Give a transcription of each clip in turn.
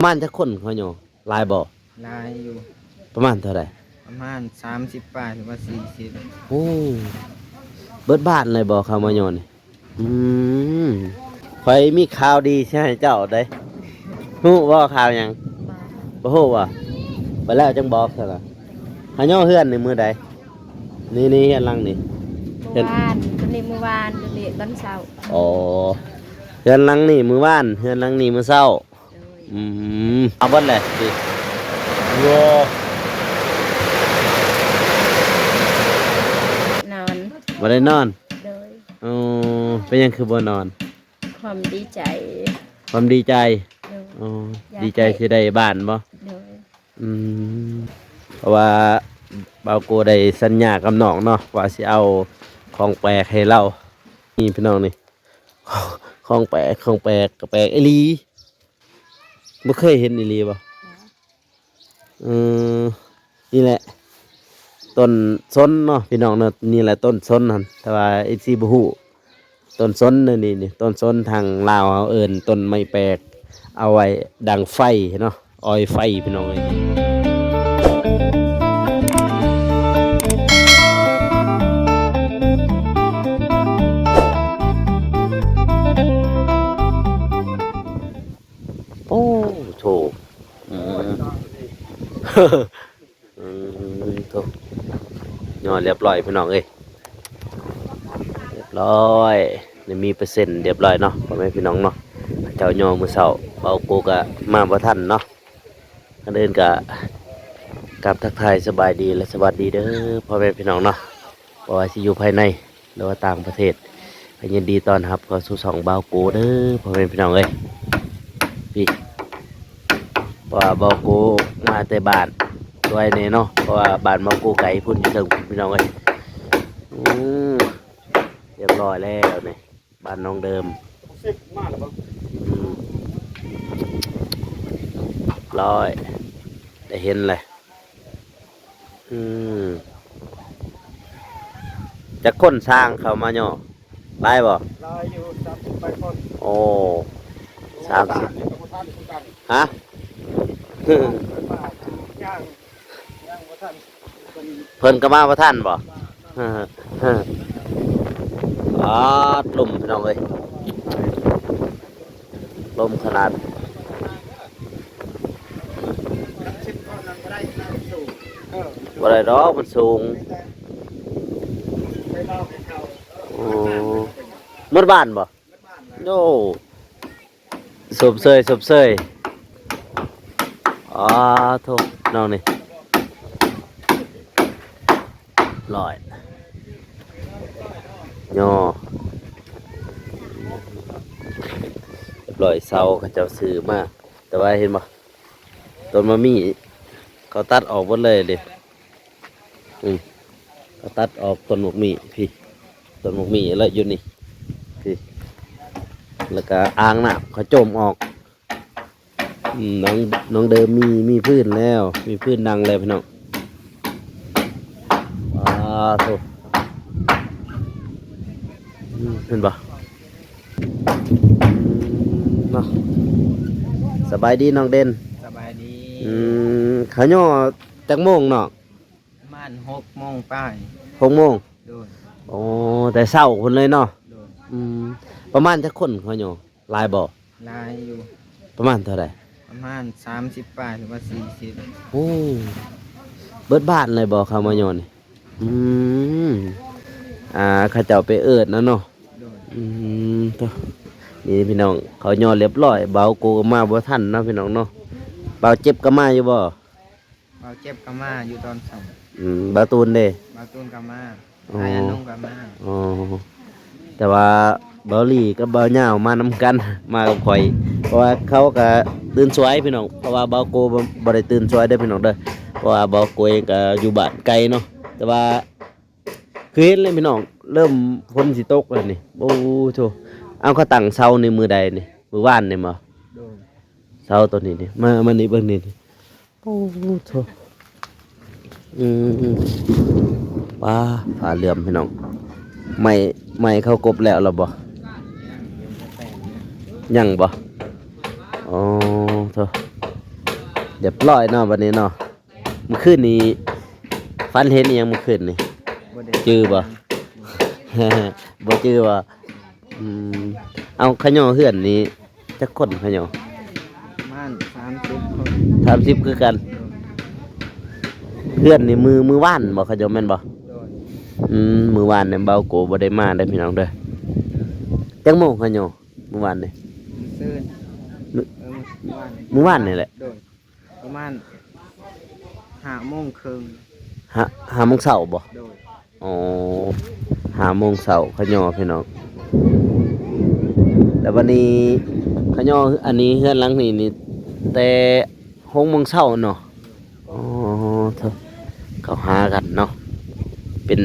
ປະມານຈັກຄົນເຂົາຍໍ? ຫຼາຍບໍ່? ຫຼາຍຢູ່. ປະມານເທົ່າໃດ? ປະມານສາມສິບປາຍ ຫຼືວ່າສີ່ສິບ. ໂອ້ ເບິດບ້ານເລີຍບໍ່ເຂົາມາຍໍນີ້? ອືມ ຂ້ອຍມີຂ່າວດີຊິໃຫ້ເຈົ້າເດ້. ຮູ້ບໍ່ຂ່າວຫຍັງ? ບໍ່ ບໍ່ຮູ້ບໍ່? ໄປແລ້ວຈັ່ງບອກຊັ້ນນະ. ເຂົາຍໍເຮືອນນີ້ມື້ໃດ? ນີ້ ນີ້ເຮືອນຫຼັງນີ້. ເມື່ອວານ ຕົວນີ້ມື້ວານ ຕົວນີ້ຕອນເຊົ້າ. ອໍ ເຮືອນຫຼັງນີ້ມື້ວານ ເຮືອນຫຼັງນີ້ມື້ເຊົ້າ. ໂດຍ. ອືມ ເອົາເບິດແຫຼະຕິ. ໂອ້ ນອນ ບໍ່ໄດ້ນອນ. ໂດຍ. ອໍ ເປັນຫຍັງຄືບໍ່ນອນ? ຄວາມດີໃຈ. ຄວາມດີໃຈ. ໂດຍ. ອໍ ຢາກ ດີໃຈຊິໄດ້ບ້ານບໍ່? ໂດຍ. ອືມ ເພາະວ່າບ່າວໂກໄດ້ສັນຍາກັບນ້ອງເນາະ ວ່າຊິເອົາຂອງແປກໃຫ້ລາວ. ນີ້ພີ່ນ້ອງນີ້ ຂອງແປກ ຂອງແປກ ກໍແປກອີ່ຫຼີ. ບໍ່ເຄີຍເຫັນອີ່ຫຼີບໍ່? ເອີ ນີ້ແຫຼະຕົ້ນສົນເນາະພີ່ນ້ອງເນາະ. ນີ້ແຫຼະຕົ້ນສົນຫັ້ນ ແຕ່ວ່າເອັຟຊີບໍ່ຮູ້. ຕົ້ນສົນນີ້ ນີ້ ຕົ້ນສົນທາງລາວເຮົາເອີ້ນຕົ້ນໄມ້ແປກ ເອົາໄວ້ດັງໄຟເນາະ ອອຍໄຟພີ່ນ້ອງເອີຍ. ໂອ້ໂທ້ ອືມ ອືມ ໂທ້ ຍໍຮຽບຮ້ອຍພີ່ນ້ອງເອີຍ ຮຽບຮ້ອຍ. ນີ້ມີເປີເຊັນຮຽບຮ້ອຍເນາະ ພໍ່ແມ່ພີ່ນ້ອງເນາະ. ເຈົ້າຍໍມື້ເຊົ້າ ເບົາໂກກະມາບໍ່ທັນເນາະ. ກ່ອນອື່ນກະກາບທັກທາຍສະບາຍດີ ແລະ ສະຫວັດດີເດີ ພໍ່ແມ່ພີ່ນ້ອງເນາະ ບໍ່ວ່າຊິຢູ່ພາຍໃນ ຫຼືວ່າຕ່າງປະເທດ ກໍຍິນດີຕ້ອນຮັບເຂົ້າສູ່ຊ່ອງບ່າວໂກເດີ ພໍ່ແມ່ພີ່ນ້ອງເອີຍ. ພີ່ ເພາະວ່າບ່າວໂກມາແຕ່ບ້ານສວຍແດ່ເນາະ ເພາະວ່າບ້ານບ່າວໂກໄກພຸ້ນ ຢູ່ເທິງພຸ້ນພີ່ນ້ອງເອີຍ. ອືມ ຮຽບຮ້ອຍແລ້ວນີ້ ບ້ານນ້ອງເດີມ. ອືມ ຮຽບຮ້ອຍ ໄດ້ເຫັນແຫຼະ. ອືມ ຈັກຄົນຊ່າງເຂົາມາຍໍ? ຫຼາຍບໍ່? ຫຼາຍຢູ່ ສາມສິບປາຍຄົນ. ໂອ້ ສາມສິບ ຮະ? ເພິ່ນກໍມາບໍ່ທັນບໍ່? ອາ ລົມພີ່ນ້ອງເອີຍ ລົມຂະໜາດ. ບໍ່ໄດ້ດອກ ມັນສູງ. ໂອ້ ໝົດບ້ານບໍ່? ໂອ້ ຊົມເຊີຍ ຊົມເຊີຍ. ອາ ໂທ້ ນ້ອງນີ້ ຮ້ອຍ ຍໍ ຮຽບຮ້ອຍ ເສົາເຂົາເຈົ້າຊື້ມາ. ແຕ່ວ່າເຫັນບໍ່ ຕົ້ນໝາກມີ້ ເຂົາຕັດອອກເບິດເລີຍເດ້. ອືມ ເຂົາຕັດອອກຕົ້ນໝາກມີ້ພີ້ ຕົ້ນໝາກມີ້ລະຢູ່ນີ້ພີ້ ແລ້ວກະອ່າງນ້ຳເຂົາໂຈມອອກ. ອືມ ນ້ອງ ນ້ອງເດີມມີ ມີພື້ນແລ້ວ ມີພື້ນນັ່ງແລ້ວພີ່ນ້ອງ. ວ້າໂທ້ ອືມ ເຫັນບໍ່? ອືມ ເນາະ ສະບາຍດີນ້ອງເດັ່ນ. ສະບາຍດີ. ອືມ ເຂົາຍໍຈັກໂມງນ້ອງ? ປະມານຫົກໂມງປາຍ. ຫົກໂມງ? ໂດຍ. ໂອ້ ແຕ່ເຊົ້າພຸ້ນເລີຍເນາະ? ໂດຍ. ອືມ ປະມານຈັກຄົນເຂົາຍໍ? ຫຼາຍບໍ່? ຫຼາຍຢູ່. ປະມານເທົ່າໃດ? ປະມານສາມສິບປາຍ ຫຼືວ່າສີ່ສິບ. ໂອ້ ເບິດບ້ານເລີຍບໍ່ເຂົາມາຍໍນີ້? ອືມ ອ່າ ເຂົາເຈົ້າໄປເອີ້ນນະເນາະ. ໂດຍ. ອືມ ໂທ້ ນີ້ພີ່ນ້ອງ ເຂົາຍໍຮຽບຮ້ອຍ ບ່າວໂກກໍມາບໍ່ທັນເນາະພີ່ນ້ອງເນາະ. ບ່າວເຈັບກໍມາຢູ່ບໍ່? ບ່າວເຈັບກໍມາຢູ່ຕອນເຊົ້າ. ອືມ ບ່າວຕູນເດ? ບ່າວຕູນກໍມາ. ອໍ ອ້າຍອານົງກໍມາ. ອໍ ແຕ່ວ່າບ່າວຫຼີກັບບ່າວຍາວມານຳກັນ ມາກັບຂ້ອຍ ເພາະວ່າເຂົາກໍຕື່ນສວຍພີ່ນ້ອງ ເພາະວ່າບ່າວໂກບໍ່ ບໍ່ໄດ້ຕື່ນສວຍເດີພີ່ນ້ອງເດີ ເພາະວ່າບ່າວໂກເອງກໍຢູ່ບ້ານໄກເນາະ. ແຕ່ວ່າຄືເຫັນເລີຍພີ່ນ້ອງ ເລີ່ມຝົນຊິຕົກແລ້ວນີ້. ໂອ້ໂທ້ ເອົາ ເຂົາຕັ້ງເສົານີ້ມື້ໃດນີ້? ມື້ວານນີ້ບໍ່? ໂດຍ. ເສົາຕົວນີ້ນີ້ ມາ ມານີ້ເບິ່ງນີ້. ໂອ້ໂທ້ ອືມ ປາ ຜ້າເຫຼື້ອມພີ່ນ້ອງ. ໄມ້ ໄມ້ເຂົາກົບແລ້ວລະບໍ່? ຍັງບໍ່? ອໍ ໂທ້ ຮຽບຮ້ອຍເນາະ ບັດນີ້ເນາະ. ມື້ຄືນນີ້ຝັນເຫັນອີ່ຫຍັງມື້ຄືນນີ້? ບໍ່ໄດ້ ຈື່ບໍ່? ບໍ່ຈື່ບໍ່? ອືມ ເອົາ ຂະຫຍໍ້ເຮືອນນີ້ຈັກຄົນຂະຫຍໍ້? ປະມານສາມສິບຄົນ. ສາມສິບຄືກັນ. ເຮືອນນີ້ມື້ ມື້ວານບໍ່ຂະຫຍໍ້ແມ່ນບໍ່? ໂດຍ. ອືມ ມື້ວານນີ້ບ່າວໂກບໍ່ໄດ້ມາເດີພີ່ນ້ອງເດີ. ຈັກໂມງຂະຫຍໍ້ມື້ວານນີ້? ມື້ຊືນ ມື້ ເອີ ມື້ວານນີ້ ມື້ວານນີ້ແຫຼະ. ໂດຍ. ປະມານຫ້າໂມງເຄິ່ງ. ຫ້າ ຫ້າໂມງເຊົ້າບໍ່? ໂດຍ. ອໍ ຫ້າໂມງເຊົ້າຂະຫຍໍ້ພີ່ນ້ອງ. ແລ້ວບັດນີ້ຂະຫຍໍ້ ອັນນີ້ເຮືອນຫຼັງນີ້ນີ້ແຕ່ຫົກໂມງເຊົ້າເນາະ. ອໍ ເຂົາຫາກັນເນາະ ເປັນ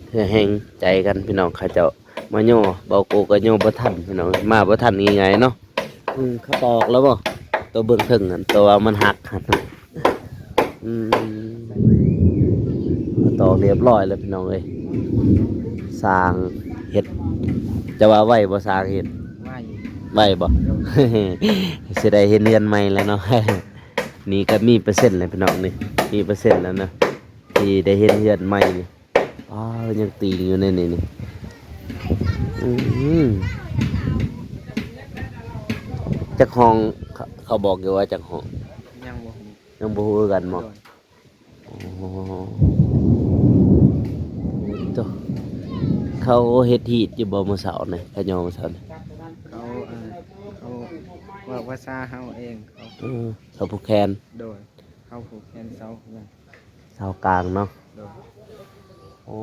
ເຫື່ອແຮງໃຈກັນພີ່ນ້ອງ. ເຂົາເຈົ້າມາຍໍ່ ບ່າວໂກກໍຍໍ່ບໍ່ທັນພີ່ນ້ອງ ມາບໍ່ທັນງ່າຍໆເນາະ. ອືມ ເຂົາຕອກແລ້ວບໍ່? ຕົວເບື້ອງເທິງຫັ້ນ ຕົວວ່າມັນຫັກຫັ້ນ. ອືມ ເຂົາຕອກຮຽບຮ້ອຍແລ້ວພີ່ນ້ອງເອີຍ. ຊ່າງເຮັດ ຈະວ່າໄວບໍ່ຊ່າງເຮັດ? ໄວ. ໄວບໍ່? ໂດຍ. ຊິໄດ້ເຫັນເຮືອນໃໝ່ແລ້ວເນາະ. ນີ້ກໍມີເປີເຊັນແລ້ວພີ່ນ້ອງ ນີ້ມີເປີເຊັນແລ້ວນະ ທີ່ໄດ້ເຫັນເຮືອນໃໝ່ນີ້. ອ້າວ ຍັງຕີງຢູ່ໃນນີ້ນີ້. ອືມ ຈັກຫ້ອງ? ເຂົາ ເຂົາບອກຢູ່ວ່າຈັກຫ້ອງ? ຍັງບໍ່ຮູ້. ຍັງບໍ່ຮູ້ຄືກັນບໍ່? ໂດຍ. ໂອ້ ໂຕ ເຂົາເຮັດຮີດຢູ່ບໍ່ມື້ເຊົ້ານີ້? ຂະຫຍໍ້ມື້ເຊົ້ານີ້ ເຂົາ ເອີ ເຂົາເວົ້າພາສາເຮົາເອງ ເຂົາ ເອີ ເຂົາຜູກແຂນ. ໂດຍ. ເຂົາຜູກແຂນເສົາ ເສົາກາງເນາະ. ໂດຍ. ໂອ້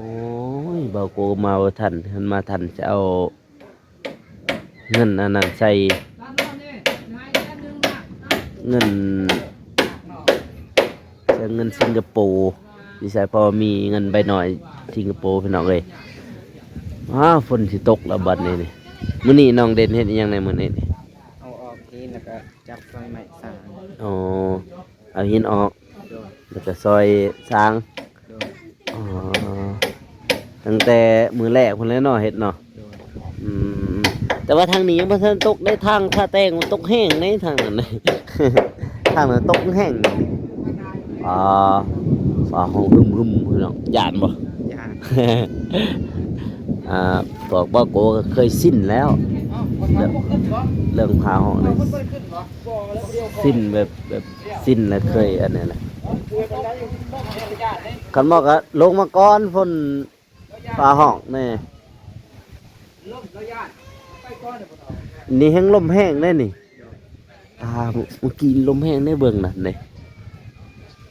ຍ ບ່າວໂກມາບໍ່ທັນ ຄັນມາທັນຈະເອົາເງິນອັນນັ້ນໃສ່ ເງິນ ໃສ່ເງິນສິງກະໂປ ຊິໃສ່ ເພາະວ່າມີເງິນໃບນ້ອຍສິງກະໂປພີ່ນ້ອງເອີຍ. ອ້າວ ຝົນຊິຕົກແລ້ວບັດນີ້ນີ້. ມື້ນີ້ນ້ອງເດັ່ນເຮັດອີ່ຫຍັງແດ່ມື້ນີ້ນີ້? ເອົາອອກຫີນ ແລ້ວກໍຈັບຊອຍໄມ້ສ້າງ. ອໍ ເອົາຫີນອອກ. ໂດຍ. ແລ້ວກໍຊອຍສ້າງ. ໂດຍ. ອໍ ຕັ້ງແຕ່ມື້ແລກພຸ້ນແຫຼະເນາະເຮັດເນາະ. ໂດຍ. ອືມ ແຕ່ວ່າທາງນີ້ຍັງບໍ່ທັນຕົກເດ້ ທາງທ່າແຕງມັນຕົກແຮງເດ້ ທາງນັ້ນ ທາງນັ້ນຕົກແຮງ. ອ່າ ຟ້າຮ້ອງຮຶມໆ ພີ່ນ້ອງ ຢ້ານບໍ່? ຢ້ານ. ອ່າ ພວກບ່າວໂກກໍເຄີຍຊິນແລ້ວ ເລື່ອງ ເລື່ອງຟ້າຮ້ອງນີ້ ຊິນແບບ ແບບຊິນແລ້ວເຄີຍອັນນີ້ແຫຼະ. ຄັນບໍ່ກໍລົງມາກ່ອນ ຝົນຟ້າຮ້ອງແນ່. ນີ້ແຮງລົມແຮງເດ້ນີ້. ອ່າ ເມື່ອກີ້ລົມແຮງເດ້ ເບິ່ງນະເດ້.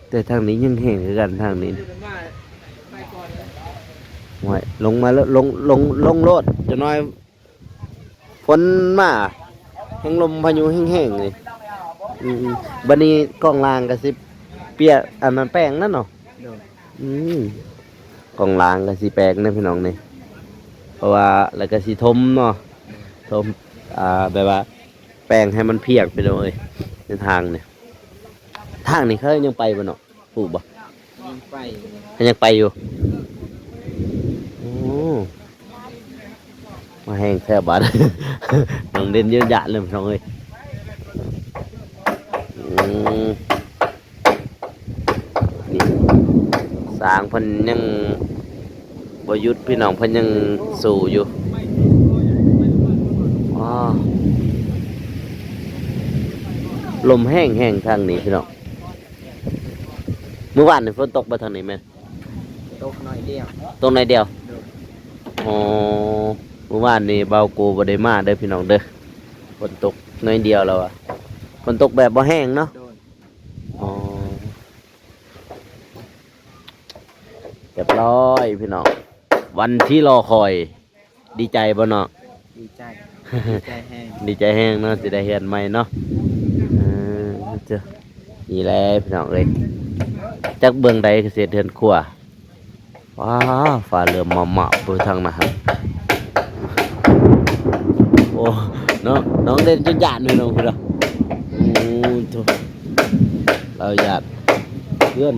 ແຕ່ທາງນີ້ຍັງແຮງຄືກັນ ທາງນີ້. ໂອ້ຍ ລົງມາແລ້ວ ລົງ ລົງ ລົງໂລດ ຈັກໜ້ອຍ ຝົນມາ ແຮງລົມພາຍຸແຮງໆນີ້. ອືມ ບັດນີ້ກ້ອງລ່າງກໍຊິປຽກ ອັນນັ້ນແປງນັ້ນເນາະ. ໂດຍ. ອືມ ກ້ອງລ່າງກໍຊິແປງເດ້ພີ່ນ້ອງນີ້ ເພາະວ່າ ແລ້ວກໍຊິຖົມເນາະ ຖົມ ອ່າ ແບບວ່າແປງໃຫ້ມັນພຽກພີ່ນ້ອງເອີຍ. ໃນທາງນີ້ ທາງນີ້ເຂົາຍັງໄປບໍ່ເນາະ? ຮູ້ບໍ່? ຍັງໄປ ເຂົາຍັງໄປຢູ່. ໂອ້ ມາແຮງແທ້ບາດ ນ້ອງເດັ່ນຢ້ານໆເລີຍພີ່ນ້ອງເອີຍ. ອືມ ນີ້ ຊ່າງເພິ່ນຍັງບໍ່ຢຸດພີ່ນ້ອງ ເພິ່ນຍັງສູ້ຢູ່. ວ້າ ລົມແຮງໆທາງນີ້ພີ່ນ້ອງ. ມື້ວານນີ້ຝົນຕົກບໍ່ທາງນີ້ແມ່ນ? ຕົກໜ້ອຍດຽວ. ຕົກໜ້ອຍດຽວ. ໂດຍ. ອໍ ມື້ວານນີ້ບ່າວໂກບໍ່ໄດ້ມາເດີພີ່ນ້ອງເດີ ຝົນຕົກໜ້ອຍດຽວແລ້ວວ່າ ຝົນຕົກແບບບໍ່ແຮງເນາະ. ໂດຍ. ອໍ ຮຽບຮ້ອຍພີ່ນ້ອງ ວັນທີ່ລໍຄອຍ. ດີໃຈບໍ່ນ້ອງ? ດີໃຈ ດີໃຈແຮງ ດີໃຈແຮງເນາະ ຊິໄດ້ເຮືອນໃໝ່ເນາະ. ເອີ ເຈົ້າ ນີ້ແຫຼະພີ່ນ້ອງເອີຍ ຈັກເບື້ອງໃດກໍຊິເຮັດເຮືອນຄົວ. ວ້າ ຟ້າເລີ່ມມາມາບຢູ່ທາງນັ້ນ. ໂອ້ ນ້ອງ ນ້ອງເດັ່ນຈົນຢ້ານພີ່ນ້ອງພຸ້ນນະ. ໂອ້ ໂທ້ ລາວຢ້ານເຮືອນ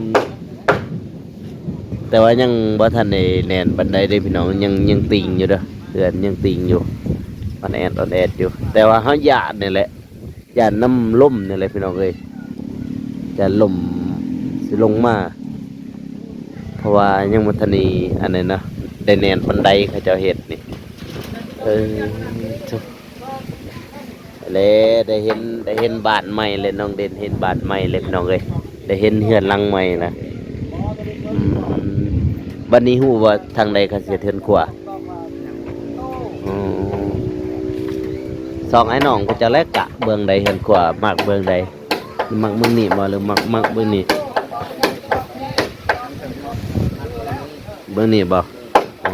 ແຕ່ວ່າຍັງບໍ່ທັນໄດ້ແໜ້ນປານໃດເດ້ພີ່ນ້ອງ ຍັງ ຍັງຕິ່ງຢູ່ເດີ ເຮືອນຍັງຕິ່ງຢູ່ ອ່ອນແອດ ອ່ອນແອດຢູ່ ແຕ່ວ່າເຮົາຢ້ານນີ້ແຫຼະ ຢ້ານນຳລົມນີ້ແຫຼະພີ່ນ້ອງເອີຍ. ຢ້ານລົມຊິລົງມາ ເພາະວ່າຍັງບໍ່ທັນໄດ້ອັນນັ້ນນະ ໄດ້ແໜ້ນບັນໄດເຂົາເຈົ້າເຮັດນີ້. ເອີ ໂທ້ ແລະ ໄດ້ເຫັນ ໄດ້ເຫັນບ້ານໃໝ່ແລ້ວ ນ້ອງເດັ່ນເຫັນບ້ານໃໝ່ແລ້ວ ພີ່ນ້ອງເອີຍ ໄດ້ເຫັນເຮືອນຫຼັງໃໝ່ລະ. ອືມ ບັດນີ້ຮູ້ວ່າທາງໃດເຂົາຊິເຮັດເຮືອນຄົວ? ອືມ ສອງອ້າຍນ້ອງເຂົາເຈົ້າແລະ ກະເບື້ອງໃດເຮືອນຄົວ ມັກເບື້ອງໃດ? ມັກເບື້ອງນີ້ບໍ່ ຫຼືມັກ ມັກເບື້ອງນີ້? ເບື້ອງນີ້ບໍ່? ອໍ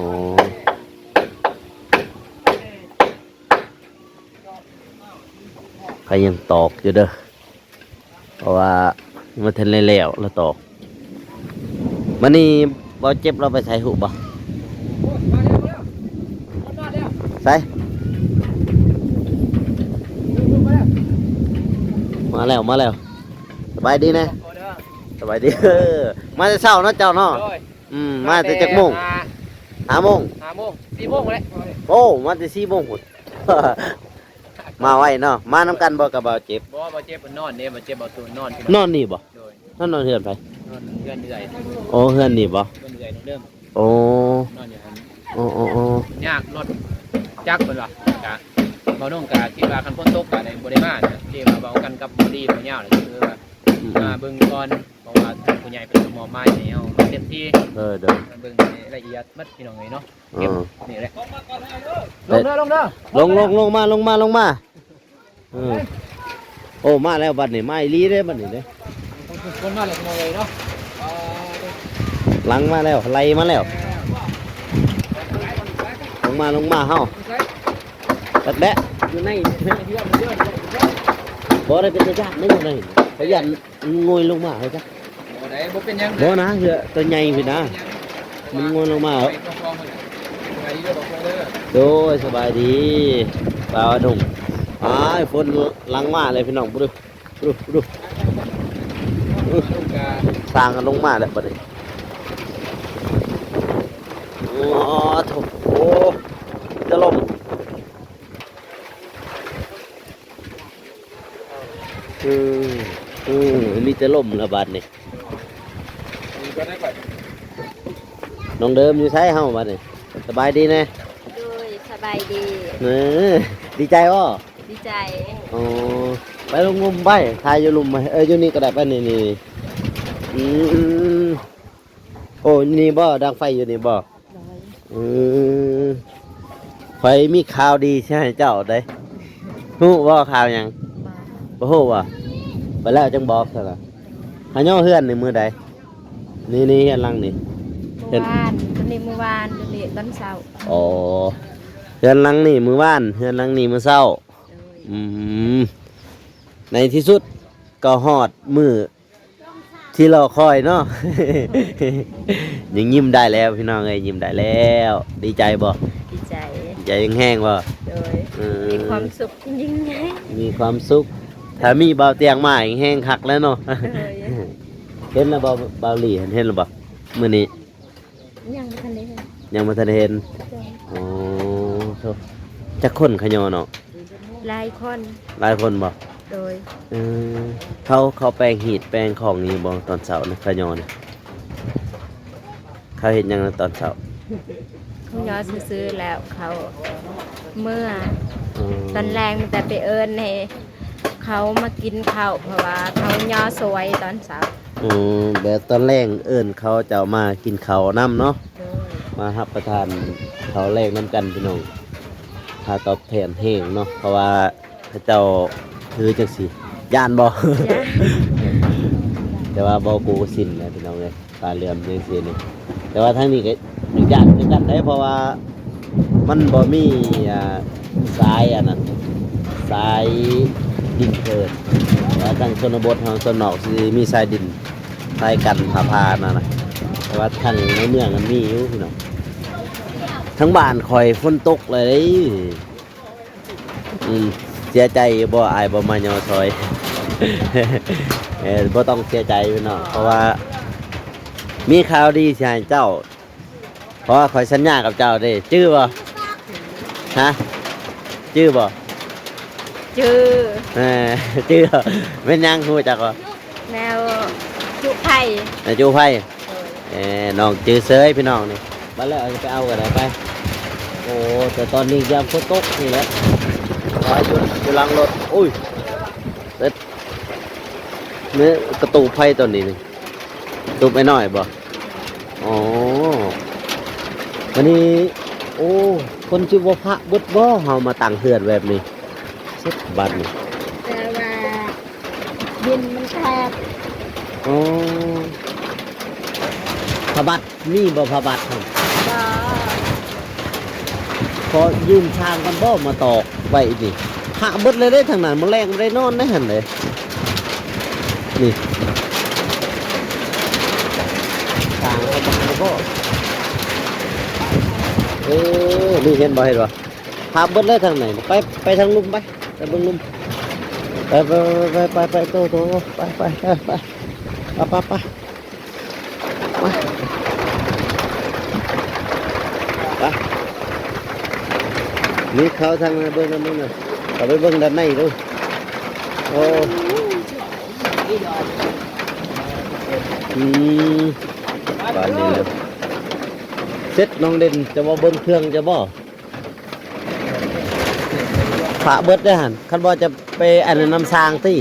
ກໍຍັງຕອກຢູ່ເດີ ເພາະວ່າຍັງບໍ່ທັນໄດ້ແລ້ວ ລາວຕອກ. ມື້ນີ້ບ່າວເຈັບລາວໄປໃສຮູ້ບໍ່? ໃສ? ມາແລ້ວ ມາແລ້ວ. ສະບາຍດີແນ່ ສະບາຍດີ. ເອີ ມາແຕ່ເຊົ້າເນາະເຈົ້າເນາະ? ໂດຍ. ອືມ ມາແຕ່ຈັກໂມງ? ມາແຕ່ ຫ້າ ຫ້າໂມງ ຫ້າໂມງ ສີ່ໂມງແຫຼະ. ໂອ້ ມາແຕ່ສີ່ໂມງພຸ້ນ. ມາໄວເນາະ. ມານຳກັນບໍ່ກັບບ່າວເຈັບ? ບໍ່ ບ່າວເຈັບເພິ່ນນອນເດ້ ບ່າວເຈັບ ບ່າວຕູນນອນ ນອນນີ້ບໍ່? ໂດຍ. ນອນ ນອນເຮືອນໃຜ? ນອນເຮືອນເອື້ອຍ. ໂອ້ ເຮືອນນີ້ບໍ່? ເຮືອນເອື້ອຍນ້ອງເດີມ. ໂອ້ ນອນຢູ່ຫັ້ນ. ໂອ້ ໂອ້ ໂອ້ ຍາກ ລົດຈັກເພິ່ນວ່າ. ກະ ບ່າວນົງກະຄິດວ່າຄັນຝົນຕົກກະໄດ້ ບໍ່ໄດ້ມານະ ທີ່ວ່າເວົ້າກັນກັບບ່າວດີ ບ່າວຍາວ ແລ້ວຄືວ່າ ອືມ ມາເບິ່ງກ່ອນ ເພາະວ່າຜູ້ໃຫຍ່ເພິ່ນກໍມອບໝາຍໃຫ້ເຮົາເຕັມທີ່. ເອີ ໂດຍ ມາເບິ່ງໃຫ້ລະອຽດໝົດ ພີ່ນ້ອງເອີຍເນາະ. ເອີ ເກັບນີ້ແຫຼະ. ລົງເດີ ລົງເດີ ລົງ ລົງ ລົງມາ ລົງມາ ລົງມາ. ເອີ ໂອ້ ມາແລ້ວບັດນີ້ ມາອີ່ຫຼີເດ້ບັດນີ້ເດ້. ຄົນມາແລ້ວ ພີ່ນ້ອງເອີຍເນາະ. ຫຼັງມາແລ້ວ ໄລ່ມາແລ້ວ. ລົງມາ ລົງມາເຮົາ. ແບະ ຢູ່ໃນ ບໍ່ໄດ້ເປັນຕາຢ້ານເດ້ ຢູ່ໃນ ເຂົາຢ້ານມັນໂງ່ຍລົງມາເຂົາຈ້ະ. ບໍ່ໄດ້ ບໍ່ເປັນຫຍັງ. ບໍ່ນະ ເຮືອຕົວໃຫຍ່ພຸ້ນນະ ມັນໂງ່ຍລົງມາ. ໂດຍ ສະບາຍດີບ່າວໜຸ່ມ. ອ້າຍ ຝົນຫຼັງມາເລີຍພີ່ນ້ອງ. ປຸ ປຸ ປຸ ສ້າງກັນລົງມາແລ້ວບັດນີ້. ໂອ້ ໂອ້ ມີແຕ່ລົມ ອືມ ອືມ ມີແຕ່ລົມລະບາດນີ້. ນ້ອງເດີມຢູ່ໃສເຮົາບາດນີ້? ສະບາຍດີແນ່? ໂດຍ ສະບາຍດີ. ເອີ ດີໃຈບໍ່? ດີໃຈ. ອໍ ໄປລົງລຸ່ມໄປ ຖ່າຍຢູ່ລຸ່ມໄປ. ເອີ ຢູ່ນີ້ກໍໄດ້ ໄປນີ້ ນີ້ ນີ້. ອືມ ໂອ້ ນີ້ບໍ່? ດັງໄຟຢູ່ນີ້ບໍ່? ໂດຍ. ອືມ ຂ້ອຍມີຂ່າວດີຊິໃຫ້ເຈົ້າເດ້. ຮູ້ບໍ່ຂ່າວຫຍັງ? ບໍ່. ບໍ່ຮູ້ບໍ່? ໄປແລ້ວຈັ່ງບອກຊັ້ນລະ. ຫາຍໍເຮືອນນີ້ມື້ໃດ? ນີ້ ນີ້ເຮືອນຫຼັງນີ້. ມື້ວານ ຕົວນີ້ມື້ວານ ຕົວນີ້ຕອນເຊົ້າ. ອໍ ເຮືອນຫຼັງນີ້ມື້ວານ ເຮືອນຫຼັງນີ້ມື້ເຊົ້າ. ໂດຍ. ອືມ ໃນທີ່ສຸດກໍຮອດມື້ ທີ່ລໍຄອຍເນາະ. ຍັງຍິ້ມໄດ້ແລ້ວພີ່ນ້ອງເອີຍ ຍິ້ມໄດ້ແລ້ວ. ດີໃຈບໍ່? ດີໃຈ. ດີໃຈແຮງໆບໍ່? ໂດຍ. ເອີ ມີຄວາມສຸກຍິ່ງໃຫຍ່ ມີຄວາມສຸກ. ຖ້າມີບ່າວຕຽງມາແຮງຄັກແລ້ວເນາະ. ໂດຍ. ເຫັນແລ້ວບໍ່ ບ່າວຫຼີ່ ເຫັນແລ້ວບໍ່ມື້ນີ້? ຍັງບໍ່ທັນໄດ້ເຫັນ. ຍັງບໍ່ທັນໄດ້ເຫັນ. ໂດຍ. ອໍ ໂທ້ ຈັກຄົນຂະຫຍໍ້ເນາະ? ຫຼາຍຄົນ. ຫຼາຍຄົນບໍ່? ໂດຍ. ເອີ ເຂົາ ເຂົາແປງຮີດແປງຂອງຢູ່ບໍ່ຕອນເຊົ້ານະ ຂະຫຍໍ້ນະ? ເຂົາເຮັດຫຍັງນະຕອນເຊົ້າ? ຂະຫຍໍ້ຊື່ໆ ແລ້ວເຂົາເມືອ. ອໍ ຕອນແລງມີແຕ່ໄປເອີ້ນໃຫ້ເຂົາມາກິນເຂົ້າ ເພາະວ່າເຂົາຫຍໍ້ສວຍຕອນເຊົ້າ. ອືມ ແບບຕອນແລງເອີ້ນເຂົາເຈົ້າມາກິນເຂົ້ານຳເນາະ. ໂດຍ. ມາຮັບປະທານເຂົ້າແລງນຳກັນພີ່ນ້ອງ ຄ່າຕອບແທນແຮງເນາະ ເພາະວ່າເຂົາເຈົ້າຖືຈັ່ງຊີ້ ຢ້ານບໍ່? ຢ້ານ. ແຕ່ວ່າບໍ່ກູ້ຊິນນະພີ່ນ້ອງເອີຍ ປາເຫຼືອມຈັ່ງຊີ້ນີ້. ແຕ່ວ່າທາງນີ້ກໍຍັງຢ້ານຄືກັນເດ້ ເພາະວ່າມັນບໍ່ມີ ອ່າ ສາຍອັນນັ້ນ ສາຍດິນເທີນ. ແຕ່ວ່າທາງຊົນນະບົດເຮົາສ່ວນນອກຊິມີສາຍດິນ ສາຍກັນຟ້າຜ່ານັ້ນນະ. ແຕ່ວ່າທາງໃນເມືອງມັນມີຢູ່ພີ່ນ້ອງ. ທາງບ້ານຂ້ອຍຝົນຕົກເລີຍເດ້. ອືມ ເສຍໃຈຢູ່ບໍ່ ອ້າຍບໍ່ມາຍໍຊ່ອຍ? ເອີ ບໍ່ຕ້ອງເສຍໃຈພີ່ນ້ອງ ເພາະວ່າມີຂ່າວດີຊິໃຫ້ເຈົ້າ ເພາະວ່າຂ້ອຍສັນຍາກັບເຈົ້າເດ້ ຈື່ບໍ່? ຮະ ຈື່ບໍ່? ຈື່. ເອີ ຈື່. ແມ່ນຫຍັງ ຮູ້ຈັກບໍ່? ແນວຈຸໄຟ ແນວຈຸໄຟ. ເອີ ນ້ອງຈື່ເຊີຍພີ່ນ້ອງນີ້ ມາແລ້ວ ເອົາໄປເອົາກໍໄດ້ໄປ. ໂອ້ ແຕ່ຕອນນີ້ຍາມຝົນຕົກນີ້ແຫຼະ ໄວ້ຢູ່ ຢູ່ຫຼັງລົດ. ໂອ້ຍ ເອີ ນີ້ກະຕູບໄຟຕົວນີ້ນີ້ ຕູບອ້າຍນ້ອຍບໍ່? ອໍ ບາດນີ້ ໂອ້ ຄົນຊິບໍ່ພະເບິດບໍ່ ເຮົາມາຕັ້ງເຮືອນແບບນີ້? ເສັດບາດນີ້ ແຕ່ວ່າ ດິນມັນແຄບ. ອໍ ຜ້າບັດມີບໍ່? ຜ້າບັດຫັ້ນ ບໍ່ ຂໍຢືມຊ່າງກ່ອນບໍ່ ມາຕອກໄວ້ນີ້. ພະເບິດເລີຍເດ້ທາງນັ້ນ ມື້ແລງບໍ່ໄດ້ນອນເດ້ຫັ້ນເດ້. ນີ້ ຊ່າງເຂົາບໍ່ໃຫ້ບໍ່? ເອີ ນີ້ເຫັນບໍ່ ເຫັນບໍ່? ພະເບິດເລີຍທາງໃນ. ໄປ ໄປທາງລຸ່ມໄປ ໄປເບິ່ງລຸ່ມ. ໄປ ໄປ ໄປ ໄປ ໂຕ ໂຕ ໄປ ໄປ ໄປ ໄປ ໄປ ໄປ ໄປ. ນີ້ເຂົ້າທາງໃນ ເບິ່ງທາງນັ້ນນະ ເຂົ້າໄປເບິ່ງດ້ານໃນດູ. ໂອ້ ອືມ ບາດນີ້ແຫຼະ ເສັດ. ນ້ອງເດັ່ນ ຈະບໍ່ເບິ່ງເຄື່ອງ ຈະບໍ່? ພະເບິດເດ້ຫັ້ນ ຄັນບໍ່ຈະໄປອັນນັ້ນນຳຊ່າງຕິ.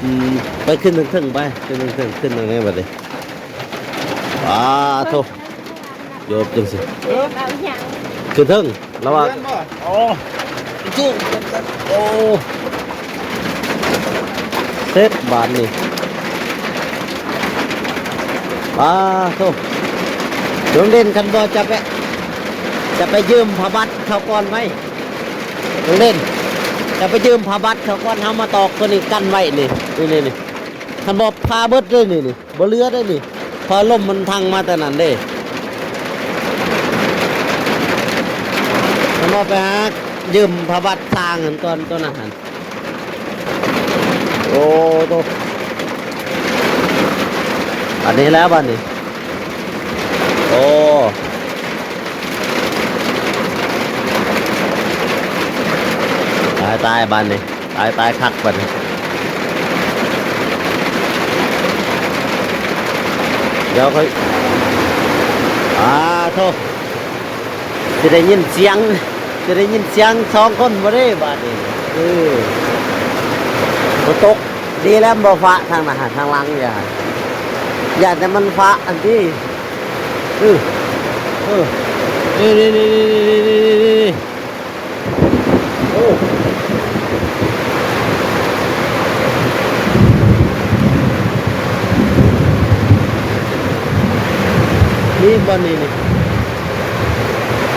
ອືມ ໄປຂຶ້ນເທິງໆ ໄປ ຂຶ້ນເທິງໆ ຂຶ້ນທາງໃດບັດນີ້. ປາໂທ້ ໂຍບຈັ່ງຊີ້ ເອີ ເອົາຫຍັງ ຂຶ້ນເທິງລະວ່າ ອໍ ໂອ້ ເສັດບາດນີ້. ປາໂທ້ ລຸງເດັ່ນ ຄັນບໍ່ຈະໄປ ຈະໄປຢືມຜ້າບັດເຂົາກ່ອນໄວ້. ລຸງເດັ່ນ ຈະໄປຢືມຜ້າບັດເຂົາກ່ອນ ເຮົາມາຕອກຕົວນີ້ກັນໄວ້ນີ້ ນີ້ໆ ຄັນບໍ່ພະເບິດເດ້ນີ້ ນີ້. ບໍ່ເຫຼືອເດ້ນີ້ ເພາະລົມມັນທັງມາແຕ່ນັ້ນເດ້. ມັນບໍ່ໄປຫາຢືມຜ້າບັດຊ່າງຫັ້ນກ່ອນ ຕົວນັ້ນຫັ້ນ. ໂອ້ໂຕ ອັນນີ້ແລ້ວບາດນີ້. ໂອ້ ຕາຍ ຕາຍບາດນີ້. ຕາຍ ຕາຍຄັກບັດນີ້. ດຽວຄ່ອຍ ອາໂທ້ ຊິໄດ້ຍິນສຽງ ຊິໄດ້ຍິນສຽງສອງຄົນບໍ່ເດ້ບາດນີ້. ເອີ ຝົນຕົກ ດີແລ້ວບໍ່ຟ້າທາງນັ້ນ ທາງຫຼັງ ຢ້ານ ຢ້ານແຕ່ມັນຟ້າອັນນີ້. ເອີ ເອີ ນີ້ໆ ໂອ້ ນີ້ບ່ອນນີ້ນີ້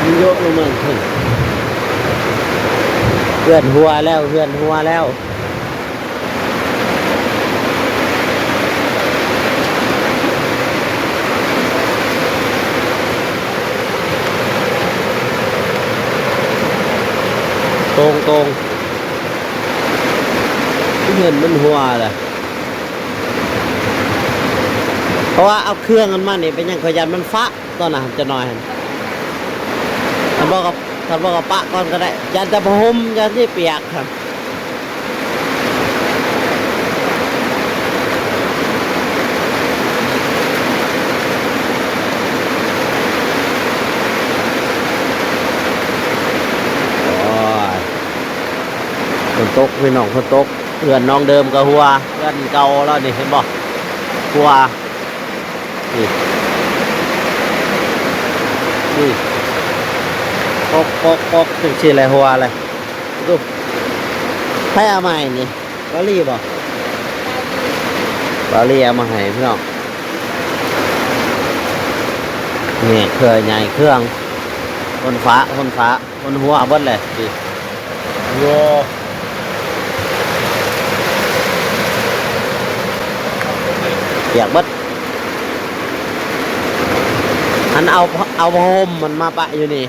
ມັນໂຍະລົງມາເທິງ. ເຮືອນຫົວແລ້ວ ເຮືອນຫົວແລ້ວ. ໂຕ່ງໆ ເຮືອນມັນຫົວແຫຼະ ເພາະວ່າເອົາເຄື່ອງມັນມານີ້ ເປັນຫຍັງຂ້ອຍຢ້ານມັນຟ້າ ຕອນນັ້ນຈັ່ງໜ້ອຍຫັ້ນ ຄັນບໍ່ກໍ ຄັນບໍ່ກໍປະກ່ອນກໍໄດ້ ຢ້ານແຕ່ຜ້າຫົ່ມ ຢ້ານຊິປຽກ. ໂອ້ຍ ຝົນຕົກ ພີ່ນ້ອງ ຝົນຕົກ ເຮືອນນ້ອງເດີມກໍຫົວ ເຮືອນເກົ່າລາວນີ້ ເຫັນບໍ່ ຫົວ ນີ້ ນີ້ ປົກໆໆ ຈັ່ງຊີ້ແຫຼະ ຫົວແຫຼະ. ດູ ໃຜເອົາມາໃຫ້ນີ້? ບາລີບໍ່? ບາລີເອົາມາໃຫ້ພີ່ນ້ອງ. ນີ້ເຄື່ອງໃຫຍ່ ເຄື່ອງ ຄົນຟ້າ ຄົນຟ້າ ຄົນຫົວເບິດແຫຼະ ນີ້ ໂອ້ ປຽກເບິດ. ອັນເອົາ ເອົາຜ້າຫົ່ມມັນມາປະຢູ່ນີ້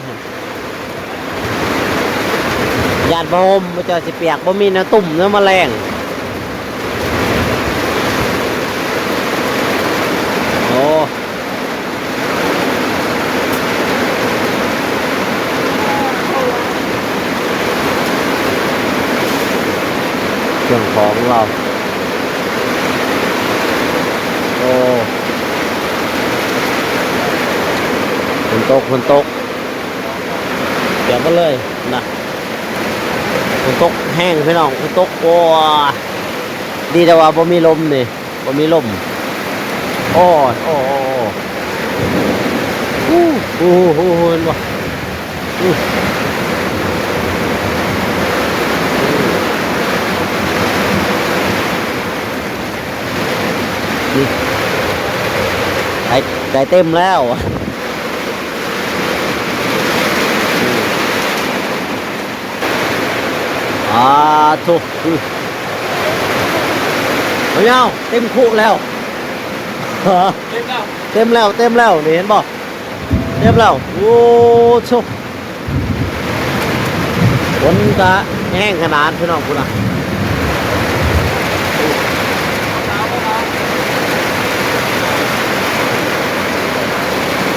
ຢ້ານຜ້າຫົ່ມເຈົ້າຊິປຽກ ບໍ່ມີແນວຕຸ້ມແນວມາແລງ. ໂອ້ ໂອ້ ເຄື່ອງຂອງລາວ. ໂອ້ ຝົນຕົກ ຝົນຕົກ ປຽກໝົດເລີຍນະ. ຝົນຕົກແຮງພີ່ນ້ອງ ຝົນຕົກ. ໂອ້ ດີແຕ່ວ່າບໍ່ມີລົມນີ້ ບໍ່ມີລົມ. ໂອ້ຍ ໂອ້ ໂອ້ ໂອ້ ໂອ້ ເຫັນບໍ່? ອື ນີ້ ໄດ້ ໄດ້ເຕັມແລ້ວ. ອາ ໂທ້ ອື ເອົາ ເຕັມຄຸແລ້ວ ເຕັມແລ້ວ ເຕັມແລ້ວ ເຕັມແລ້ວ ນີ້ເຫັນບໍ່? ເຕັມແລ້ວ. ໂອ້ ໂທ້ ຝົນກະແຮງຂະໜາດພີ່ນ້ອງ ພຸ້ນນະ.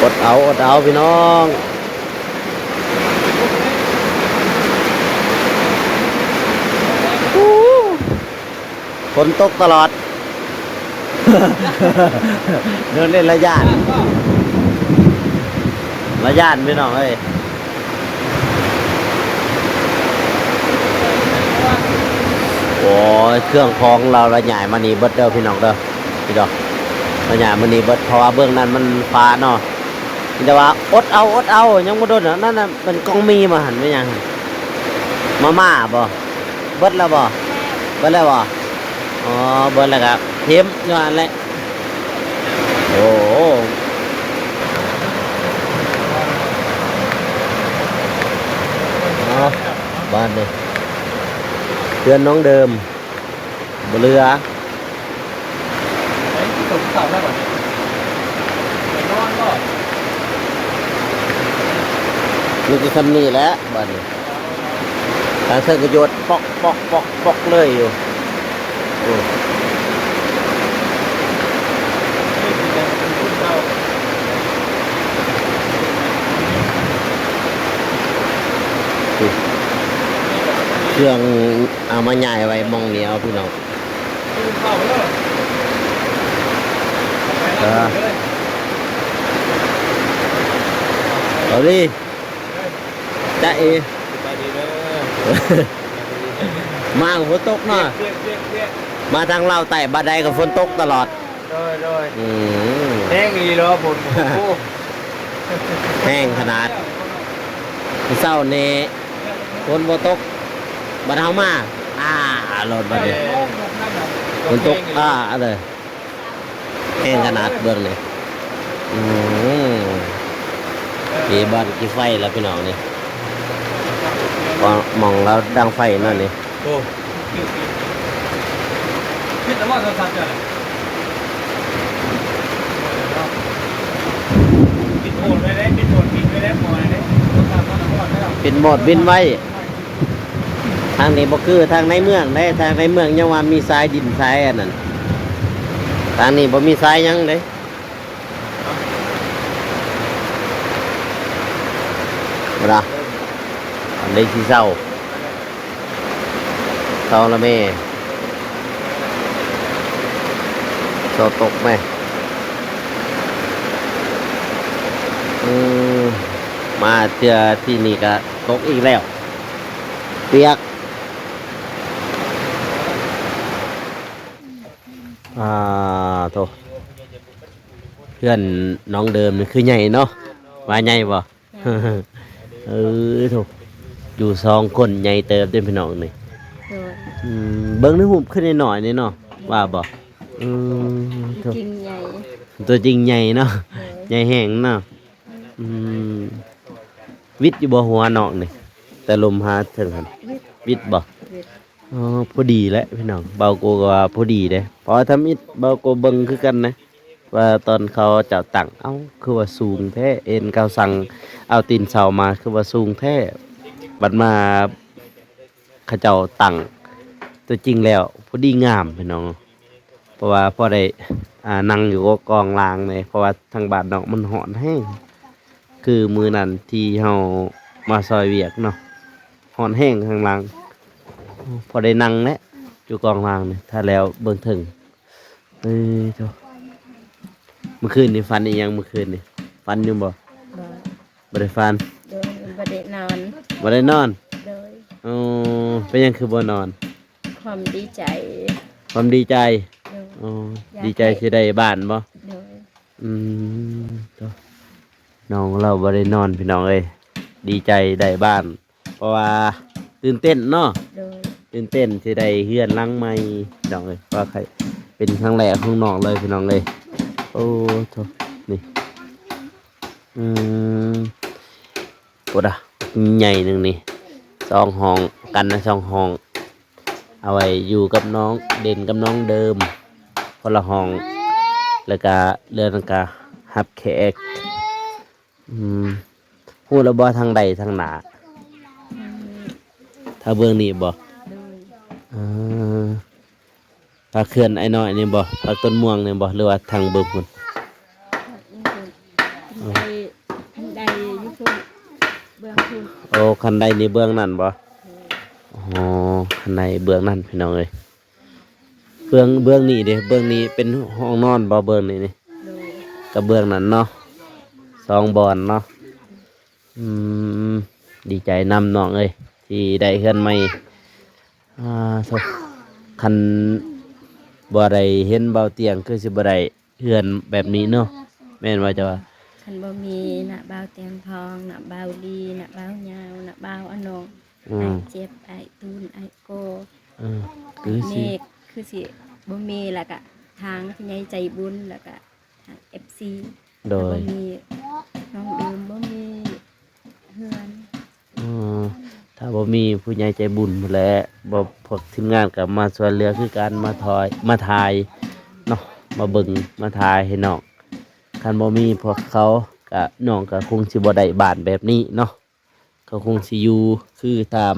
ອົດເອົາ ອົດເອົາພີ່ນ້ອງ. ຝົນຕົກຕະຫຼອດ ເດີນເລ່ນລະຢ້ານ ລະຢ້ານພີ່ນ້ອງເອີຍ. ໂອ້ຍ ເຄື່ອງຂອງລາວລະຍ້າຍມານີ້ເບິດເດີພີ່ນ້ອງເດີ ພີ່ນ້ອງ ລະຍ້າຍມານີ້ເບິດ ເພາະວ່າເບື້ອງນັ້ນມັນຟ້າເນາະ. ມີແຕ່ວ່າອົດເອົາ ອົດເອົາ ຍັງບໍ່ດົນ. ອັນນັ້ນນະ ແມ່ນກ່ອງໝີ່ມາຫັ້ນ ແມ່ນຫຍັງຫັ້ນ? ມາມ່າບໍ່? ເບິດແລ້ວບໍ່? ເບິດແລ້ວບໍ່? ອໍ ເບິດແລ້ວກະຖິ້ມຢູ່ຫັ້ນແຫຼະ. ໂອ້ ເອົາ ບາດນີ້ ເຮືອນນ້ອງເດີມ ບໍ່ເຫຼືອ ໄປກິນເຂົ້າກິນນ້ຳແລ້ວບັດນີ້ ໄປນອນບໍ່? ມີແຕ່ຊ່ຳນີ້ແຫຼະບາດນີ້ ທາງເທິງກໍຢວດປອກ ປອກ ປອກ ປອກເລີຍຢູ່. ໂອ້ ເຄື່ອງ ເອົາມາຍ້າຍໄວ້ໝ່ອງນີ້ເອົາ ພີ່ນ້ອງ. ເອີ ເອົາດີ ຈາເອ ສະບາຍດີເດີ ມາກໍຝົນຕົກເນາະ ມາທາງລາວໃຕ້ບາດໃດກໍຝົນຕົກຕະຫຼອດ. ໂດຍ ໂດຍ ອືມ ແຮງອີ່ຫຼີເນາະ ຝົນ ໂອ້ ແຮງຂະໜາດ ມື້ເຊົ້ານີ້ຝົນບໍ່ຕົກ ບັດເຮົາມາ ອາ ລົດບັດນີ້ ເອີ ຝົນຕົກ ອາ ເລີຍ ແຮງຂະໜາດເບິ່ງນີ້ ອືມ ມີບ່ອນກິນໄຟແລ້ວພີ່ນ້ອງນີ້ ບ່ອນ ໝ່ອງລາວດັງໄຟນັ້ນນີ້. ໂອ້ ປິດແລ້ວບໍ່ໂທລະສັບເຈົ້ານະ? ປິດໂໝດໄວ້ເດ້ ປິດໂໝດບິນໄວ້ເດ້ ບໍ່ໃຫ້ເດ້ ໂທລະສັບເຮົານະ ຮອດແລ້ວ ປິດໂໝດບິນໄວ້. ທາງນີ້ບໍ່ຄືທາງໃນເມືອງເດ້ ທາງໃນເມືອງຍັງວ່າມີສາຍດິນສາຍອັນນັ້ນ ທາງນີ້ບໍ່ມີສາຍຫຍັງເດ້. ເວລາ ອັນໃດຊິເຊົາ ເຊົາລະແມ່ ເຊົາຕົກແມ່ ອືມ ມາເທື່ອທີ່ນີ້ກະຕົກອີກແລ້ວ ປຽກ ອາ ໂທ້ ເຮືອນນ້ອງເດີມນີ້ຄືໃຫຍ່ເນາະ ວ່າໃຫຍ່ບໍ່? ເອີ ໂທ້ ຢູ່ສອງຄົນໃຫຍ່ເຕີບເດ້ພີ່ນ້ອງນີ້ ໂດຍ ອືມ ເບິ່ງໃນຮູບຄືນ້ອຍໆນີ້ເນາະ ວ່າບໍ່? ອືມ ໂທ້ ຈິງໃຫຍ່ ຕົວຈິງໃຫຍ່ເນາະ ໂດຍ ໃຫຍ່ແຮງເນາະ ອືມ ວິດຢູ່ບໍ່ຫົວນ້ອງນີ້ ແຕ່ລຸ່ມຫາເທິງຫັ້ນ ວິດ ວິດບໍ່? ວິດ ອໍ ພໍດີແຫຼະພີ່ນ້ອງ ບ່າວໂກກໍວ່າພໍດີເດ້ ເພາະວ່າທຳອິດບ່າວໂກເບິ່ງຄືກັນນະ ວ່າຕອນເຂົາເຈົ້າຕັ້ງ ເອົ້າ ຄືວ່າສູງແທ້ ເຫັນເຂົາສັ່ງເອົາຕີນເສົາມາ ຄືວ່າສູງແທ້ ບັດມາເຂົາເຈົ້າຕັ້ງຕົວຈິງແລ້ວ ພໍດີງາມພີ່ນ້ອງ ເພາະວ່າພໍໄດ້ ອ່າ ນັ່ງຢູ່ກອງລ່າງເດ້ ເພາະວ່າທາງບ້ານນອກມັນຮ້ອນແຮງ ຄືມື້ນັ້ນທີ່ເຮົາມາຊ່ອຍວຽກເນາະ ຮ້ອນແຮງຂ້າງຫຼັງ ພໍໄດ້ນັ່ງແຫຼະ ຢູ່ກ້ອງລ່າງນີ້ ຖ້າແລ້ວເບິ່ງເທິງ. ເອີຍໂທ້ ມື້ຄືນນີ້ຝັນອີ່ຫຍັງ? ມື້ຄືນນີ້ຝັນຢູ່ບໍ່? ບໍ່ ບໍ່ໄດ້ຝັນ. ໂດຍ ບໍ່ໄດ້ນອນ ບໍ່ໄດ້ນອນ. ໂດຍ ອໍ ເປັນຫຍັງຄືບໍ່ນອນ? ຄວາມດີໃຈ ຄວາມດີໃຈ. ໂດຍ ອໍ ຢາກ ດີໃຈ ໄດ້ ຊິໄດ້ບ້ານບໍ່? ໂດຍ ອືມ ໂທ້ ນ້ອງລາວບໍ່ໄດ້ນອນພີ່ນ້ອງເອີຍ ດີໃຈໄດ້ບ້ານ ເພາະວ່າຕື່ນເຕັ້ນເນາະ. ໂດຍ ຕື່ນເຕັ້ນຊິໄດ້ເຮືອນຫຼັງໃໝ່ພີ່ນ້ອງເອີຍ ວ່າໃຄ່ເປັນຄັ້ງແລກຂອງນ້ອງເລີຍພີ່ນ້ອງເອີຍ. ໂອ້ໂທ້ ນີ້ ອືມ ພຸ້ນນະ ໃຫຍ່ໜຶ່ງນີ້ ສອງຫ້ອງ ກັນນະ ສອງຫ້ອງ ເອົາໄວ້ຢູ່ກັບນ້ອງ ເດັ່ນກັບນ້ອງເດີມ ຄົນລະຫ້ອງ ແລ້ວກະເຮືອນນັ້ນກະຮັບແຂກ. ອືມ ຮູ້ແລ້ວບໍ່ ທາງໃດທາງໜ້າ? ອືມ ຖ້າເບື້ອງນີ້ບໍ່? ໂດຍ ເອີ ພາກເຮືອນອ້າຍນ້ອຍນີ້ບໍ່? ພາກຕົ້ນມ່ວງນີ້ບໍ່? ຫຼືວ່າທາງເບື້ອງພຸ້ນ? ພາກນີ້ພຸ້ນ ໄດ້ ຄັນໄດຢູ່ພຸ້ນ ເບື້ອງພຸ້ນ. ໂອ້ ຄັນໄດນີ້ເບື້ອງນັ້ນບໍ່? ໂດຍ ອໍ ຄັນໄດເບື້ອງນັ້ນພີ່ນ້ອງເອີຍ. ເບື້ອງ ເບື້ອງນີ້ເດ ເບື້ອງນີ້ເປັນຫ້ອງນອນບໍ່? ເບື້ອງນີ້ນີ້ ໂດຍ ກັບເບື້ອງນັ້ນເນາະ ສອງບ່ອນເນາະ. ອືມ ດີໃຈນຳນ້ອງເອີຍ ທີ່ໄດ້ເຮືອນໃໝ່. ອ່າ ໂທ້ ຄັນບໍ່ໄດ້ເຫັນບ່າວຕຽງ ຄືຊິບໍ່ໄດ້ເຮືອນແບບນີ້ເນາະ ແມ່ນບໍ່ເຈົ້າວ່າ? ຄັນບໍ່ມີນ້າບ່າວຕຽງທອງ ນ້າບ່າວລີ ນ້າບ່າວຍາວ ນ້າບ່າວອານົງ ອືມ ອ້າຍເຈັບ ອ້າຍຕູນ ອ້າຍໂກ ເອີ ຄືຊິ ແບບນີ້ຄືຊິບໍ່ມີ ແລ້ວກະທາງຜູ້ໃຫຍ່ໃຈບຸນ ແລ້ວກະທາງເອັຟຊີ ໂດຍ ບໍ່ມີນ້ອງເດີມ ບໍ່ມີເຮືອນ. ອໍ ຖ້າບໍ່ມີຜູ້ໃຫຍ່ໃຈບຸນພຸ້ນແຫຼະ ບໍ່ ພວກທີມງານກໍມາຊ່ວຍເຫຼືອຄືກັນ ມາຖອຍ ມາຖ່າຍເນາະ ມາເບິ່ງ ມາຖ່າຍໃຫ້ນ້ອງ. ຄັນບໍ່ມີພວກເຂົາກະ ນ້ອງກະຄົງຊິບໍ່ໄດ້ບ້ານແບບນີ້ເນາະ. ເຂົາຄົງຊິຢູ່ຄືຕາມ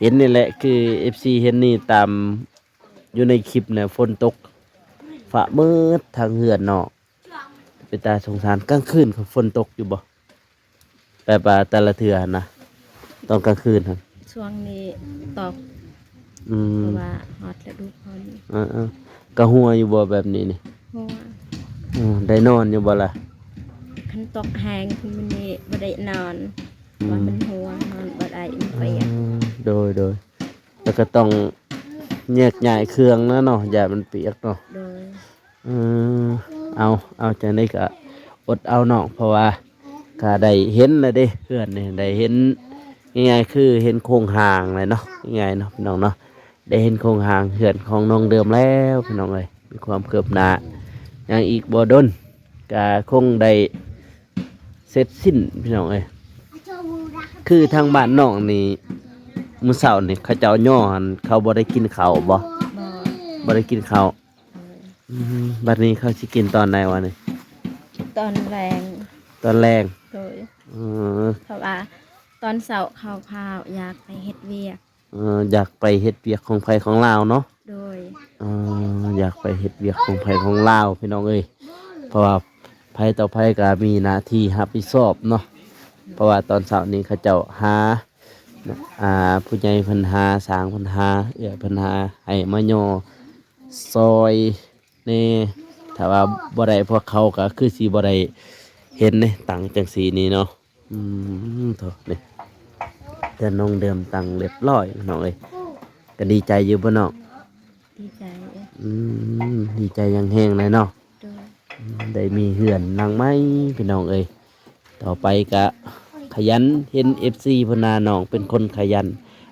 ເຫັນນີ້ແຫຼະ ຄືເອັຟຊີເຫັນນີ້ຕາມຢູ່ໃນຄລິບນະ ຝົນຕົກຟ້າມືດທາງເຮືອນເນາະ ເປັນຕາສົງສານ. ກາງຄືນກໍຝົນຕົກຢູ່ບໍ່? ແບບວ່າແຕ່ລະເທື່ອຫັ້ນນະ ຕອນກາງຄືນຫັ້ນ. ຊ່ວງນີ້ຕົກ ອືມ ເພາະວ່າຮອດລະດູຝົນ. ເອີໆ ກະຮົ່ວຢູ່ບໍ່ແບບນີ້ນີ້? ຮົ່ວ. ເອີ ໄດ້ນອນຢູ່ບໍ່ລະ? ຄັນຕົກແຮງຄືມື້ນີ້ບໍ່ໄດ້ນອນ ອືມ ວ່າມັນຮົ່ວ ນອນບໍ່ໄດ້ ມັນປຽກ. ເອີ ໂດຍໆ ແລ້ວກໍຕ້ອງແຍກຍ້າຍເຄື່ອງນະເນາະ ຢ້ານມັນປຽກເນາະ. ໂດຍ. ເອີ ເອົາ ເອົາ ຈັ່ງໃດກໍອົດເອົາເນາະ ເພາະວ່າກໍໄດ້ເຫັນແລ້ວເດ້ ເຮືອນນີ້ໄດ້ເຫັນ ງ່າຍໆ ຄືເຫັນໂຄງຮ່າງແລ້ວເນາະ ງ່າຍໆ ເນາະ ພີ່ນ້ອງເນາະ ໄດ້ເຫັນໂຄງຮ່າງເຮືອນຂອງນ້ອງເດີມແລ້ວ ພີ່ນ້ອງເອີຍ. ມີຄວາມຄືບໜ້າ ຍັງອີກບໍ່ດົນກໍຄົງໄດ້ເສັດສິ້ນ ພີ່ນ້ອງເອີຍ. ຄືທາງບ້ານນ້ອງນີ້ ມື້ເຊົ້ານີ້ເຂົາເຈົ້າຍໍຫັ້ນ ເຂົາບໍ່ໄດ້ກິນເຂົ້າບໍ່? ບໍ່ ບໍ່ໄດ້ກິນເຂົ້າ. ອືມ ບັດນີ້ເຂົາຊິກິນຕອນໃດວະນີ້? ຕອນແລງ. ຕອນແລງ. ໂດຍ. ເອີ ເພາະວ່າຕອນເຊົ້າເຂົາພາວຢາກໄປເຮັດວຽກ. ເອີ ຢາກໄປເຮັດວຽກຂອງໃຜຂອງລາວເນາະ. ໂດຍ. ເອີ ຢາກໄປເຮັດວຽກຂອງໃຜຂອງລາວ ພີ່ນ້ອງເອີຍ ເພາະວ່າໃຜຕໍ່ໃຜກໍມີໜ້າທີ່ຮັບຜິດຊອບເນາະ. ເພາະວ່າຕອນເຊົ້ານີ້ເຂົາເຈົ້າຫາ ອ່າ ຜູ້ໃຫຍ່ເພິ່ນຫາ ຊ່າງເພິ່ນຫາ ເອື້ອຍເພິ່ນຫາ ໃຫ້ມາຍໍຊ່ອຍແດ່. ຖ້າວ່າບໍ່ໄດ້ພວກເຂົາກໍຄືຊິບໍ່ໄດ້ເຫັນເດ້ ຕັ້ງຈັ່ງຊີ້ນີ້ເນາະ. ອືມ ໂທ້ ນີ້ ເຮືອນນ້ອງເດີມຕັ້ງຮຽບຮ້ອຍ ພີ່ນ້ອງເອີຍ. ກໍດີໃຈຢູ່ບໍ່ນ້ອງ? ດີໃຈ. ອືມ ດີໃຈຢ່າງແຮງເລີຍເນາະ. ໂດຍ. ອືມ ໄດ້ມີເຮືອນຫຼັງໃໝ່ ພີ່ນ້ອງເອີຍ. ຕໍ່ໄປກະຂະຫຍັນ ເຫັນເອັຟຊີເພິ່ນວ່ານ້ອງເປັນຄົນຂະຫຍັນ.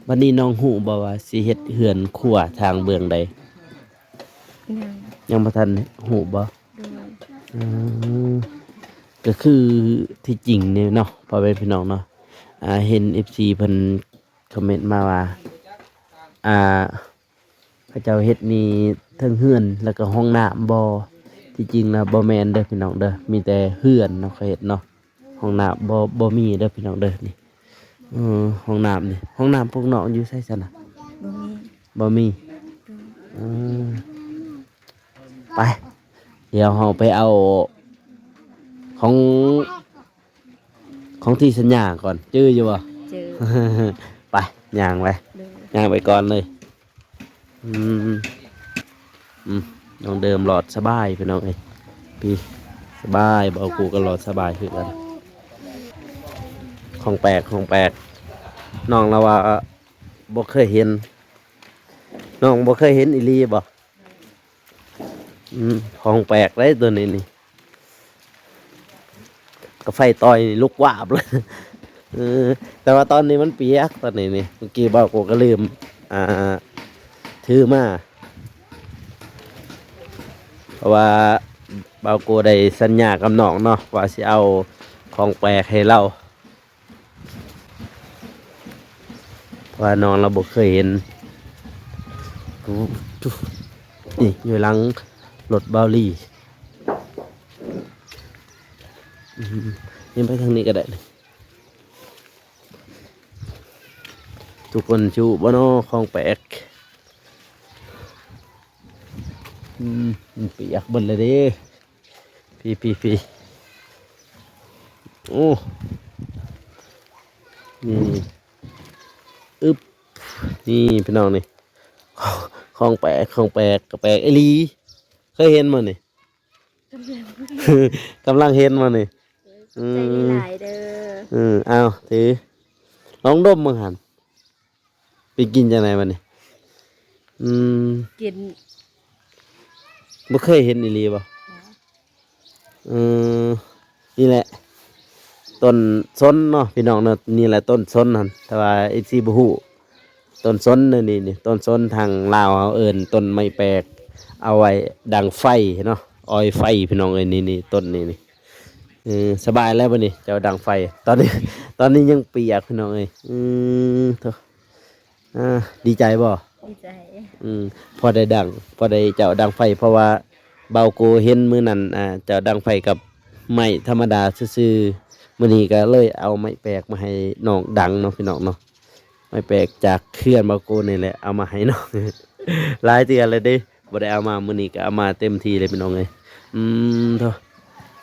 ບັດນີ້ນ້ອງຮູ້ບໍ່ວ່າຊິເຮັດເຮືອນຄົວທາງເບື້ອງໃດ? ຍັງ. ຍັງບໍ່ທັນຮູ້ບໍ່? ໂດຍ. ອືມ ກໍຄືທີ່ຈິງນີ້ເນາະ ພໍ່ແມ່ພີ່ນ້ອງເນາະ ອ່າ ເຫັນເອັຟຊີເພິ່ນຄອມເມັນມາວ່າ ອ່າ ເຂົາເຈົ້າເຮັດນີ້ເທິງເຮືອນ ແລ້ວກໍຫ້ອງນ້ຳບໍ່? ທີ່ຈິງນະບໍ່ແມ່ນເດີພີ່ນ້ອງເດີ ມີແຕ່ເຮືອນເນາະເຂົາເຮັດເນາະ. ຫ້ອງນ້ຳບໍ່ ບໍ່ມີເດີພີ່ນ້ອງເດີ. ນີ້ ເອີ ຫ້ອງນ້ຳນີ້ ຫ້ອງນ້ຳພວກນ້ອງຢູ່ໃສຊັ້ນນະ? ບໍ່ມີ. ບໍ່ມີ. ໂດຍ. ເອີ ໄປ ດຽວເຮົາໄປເອົາຂອງ ຂອງທີ່ສັນຍາກ່ອນ ຈື່ຢູ່ບໍ່? ຈື່. ໄປ ຍ່າງໄປ. ໂດຍ. ຍ່າງໄປກ່ອນເລີຍ. ອືມ ອືມ ນ້ອງເດີມລອດສະບາຍພີ່ນ້ອງເອີຍ ພີ່ ສະບາຍ ເບົາກູກໍລອດສະບາຍຄືກັນ. ຂອງແປກ ຂອງແປກ ນ້ອງລາວວ່າບໍ່ເຄີຍເຫັນ ນ້ອງບໍ່ເຄີຍເຫັນອີ່ຫຼີບໍ່? ອືມ ຂອງແປກເດ້ໂຕນີ້ນີ້ ກາໄຟຕ່ອຍນີ້ລຸກວາບເລີຍ ເອີ ແຕ່ວ່າຕອນນີ້ມັນປຽກ ຕອນນີ້ນີ້ ເມື່ອກີ້ເບົາກູກໍລືມ ອ່າ ຖືມາ ເພາະວ່າເບົາກູໄດ້ສັນຍາກັບນ້ອງເນາະ ວ່າຊິເອົາຂອງແປກໃຫ້ລາວ ເພາະວ່ານ້ອງລາວບໍ່ເຄີຍເຫັນ ນີ້ຢູ່ຫຼັງລົດເບົາລີ ອືມ ນີ້ໄປທາງນີ້ກໍໄດ້ ທຸກຄົນຮູ້ບໍ່ນໍ ຂອງແປກ ອືມ ມັນປຽກເບິດແລ້ວເດ້ ພີ້ ພີ້ ພີ້ ໂອ້ ນີ້ ອຶບ ນີ້ພີ່ນ້ອງນີ້ ຂອງແປກ ຂອງແປກ ກໍແປກອີ່ຫຼີ ເຄີຍເຫັນບໍ່ນີ້? ກຳລັງເຫັນບໍ່ນີ້? ເອີ ຂອບໃຈຫຼາຍໆເດີ ອືມ ເອົາ ຖື ລອງດົມເບິ່ງຫັ້ນ ເປັນກິ່ນຈັ່ງໃດບັດນີ້? ອືມ ກິ່ນ ບໍ່ເຄີຍເຫັນອີ່ຫຼີບໍ່? ເອີ ນີ້ແຫຼະ ຕົ້ນສົນເນາະ ພີ່ນ້ອງເນາະ ນີ້ແຫຼະຕົ້ນສົນຫັ້ນ ແຕ່ວ່າເອັຟຊີບໍ່ຮູ້ ຕົ້ນສົນນີ້ ນີ້ຕົ້ນສົນ ທາງລາວເຮົາເອີ້ນຕົ້ນໄມ້ແປກ ເອົາໄວ້ດັງໄຟເນາະ ອອຍໄຟ ພີ່ນ້ອງເອີຍ ນີ້ ນີ້ຕົ້ນນີ້ ນີ້ ເອີ ສະບາຍແລ້ວບັດນີ້ ເຈົ້າດັງໄຟ ຕອນນີ້ ຕອນນີ້ຍັງປຽກ ພີ່ນ້ອງເອີຍ ອືມ ໂທ້ ອ່າ ດີໃຈບໍ່? ດີໃຈ ອືມ ພໍໄດ້ດັງ ພໍໄດ້ເຈົ້າດັງໄຟ ເພາະວ່າເບົາໂກເຫັນມື້ນັ້ນ ອ່າ ເຈົ້າດັງໄຟກັບໄມ້ທຳມະດາຊື່ໆ ມື້ນີ້ກໍເລີຍເອົາໄມ້ແປກມາໃຫ້ນ້ອງດັງເນາະ ພີ່ນ້ອງເນາະ ໄມ້ແປກຈາກເຮືອນເບົາໂກນີ້ແຫຼະ ເອົາມາໃຫ້ນ້ອງ ຫຼາຍເທື່ອແລ້ວເດ້ ບໍ່ໄດ້ເອົາມາ ມື້ນີ້ກໍເອົາມາເຕັມທີ່ເລີຍ ພີ່ນ້ອງເອີຍ ອືມ ໂທ້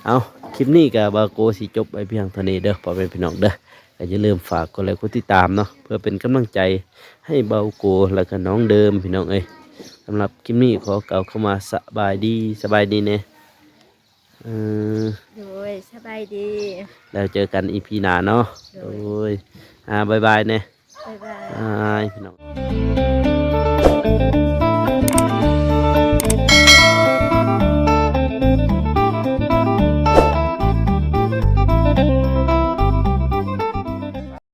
ເອົາ ຄລິບນີ້ກໍເບົາໂກຊິຈົບໄວ້ພຽງເທົ່ານີ້ເດີ ພໍ່ແມ່ພີ່ນ້ອງເດີ ກໍຢ່າລືມຝາກກົດໄລກົດຕິດຕາມເນາະ ເພື່ອເປັນກຳລັງໃຈໃຫ້ເບົາໂກ ແລ້ວກໍນ້ອງເດີມ ພີ່ນ້ອງເອີຍ ສຳລັບຄລິບນີ້ຂໍກ່າວຄຳວ່າສະບາຍດີ ສະບາຍດີແດ່ ເອີ ໂດຍ ສະບາຍດີ ແລ້ວເຈີກັນອີພີໜ້າເນາະ ໂດຍ ໂດຍ ອ່າ ບາຍບາຍແດ່ ບາຍບາຍ ບາຍ ພີ່ນ້ອງ.